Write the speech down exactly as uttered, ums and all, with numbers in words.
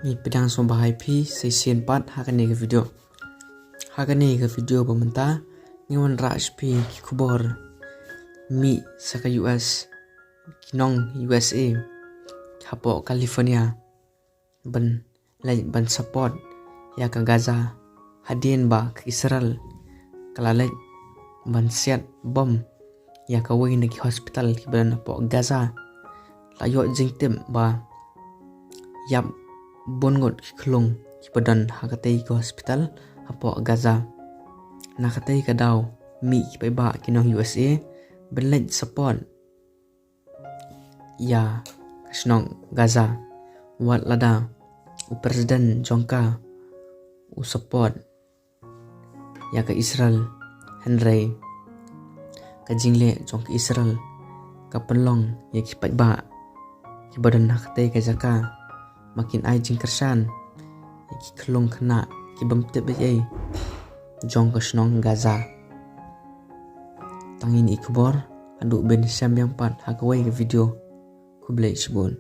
Ngi pdiang sngewbha ïa phi sa shisien pat ha kane ka video. Ha kane ka video ba mynta ngi wanrah sha phi ki khubor mih sa ka U S, ki nong U S A hapoh California ban leit ban support ïa ka Gaza hadien ba ka Israel ka la leit ban siat bom ïa kawei na ki hospital kiba don hapoh Gaza. La ïoh jingtip ba ïap bun ngut ki khyllung kiba don ha katei ka hospital hapoh Gaza. Na katei ka daw mih ki paidbah ki nong U S A ban leit support ïa ka shnong Gaza, wat lada u president jong ka u support ïa ka Israel, hynrei ka jingleh jong ka Israel ka pynlong ïa ki paidbah kiba don ha katei ka jaka ba kin ai jingkyrshan ïa ki khyllung khynnah ki bym tip ei ei jong ka shnong Gaza. Tang ine i khubor, haduh ban ïashem biang pat ha kawei ka video. Khublei shibun.